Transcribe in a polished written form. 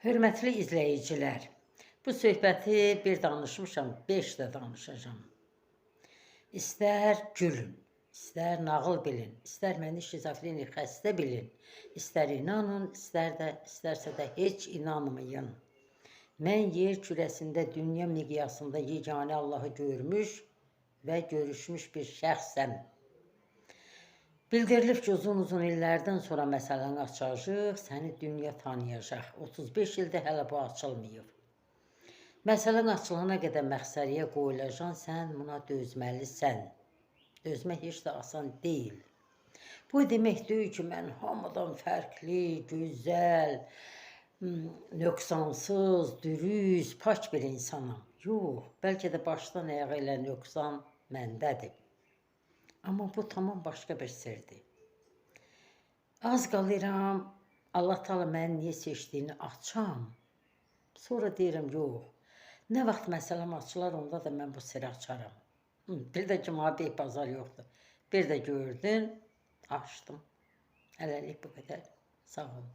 Hörmətli izləyicilər, bu söhbəti bir danışmışam, 5 də danışacağam. İstər gülün, istər nağıl bilin, istər məni şizofrenik xəstə bilin, istər inanın, istər də, istərsə də heç inanmayın. Mən yer kürəsində, dünya miqyasında yeganə Allahı görmüş və görüşmüş bir şəxsəm. Bildirilib ki, uzun-uzun illərdən sonra məsələni açacağıq, səni dünya tanıyacaq. 35 ildir hələ bu açılmayıb. Məsələn açılana qədər məxsəriyə qoyulacaqsan, sən buna dözməlisən. Dözmək heç də asan deyil. Bu demək deyil ki, mən hamıdan fərqli, gözəl, nöqsansız, dürüst, pak bir insanam. Yox, bəlkə də başdan ayağa elə nöqsan məndədir. Amma bu tamam başqa bir sirdir. Az qalıram, Allah Taala məni niyə seçdiyini açam. Sonra deyirəm, yox. Nə vaxt məsələm açılar, onda da mən bu sirri açaram. Bir də ki, mənə bir bazar yoxdur. Bir də gördün, açdım. Hələlik bu qədər. Sağ olun.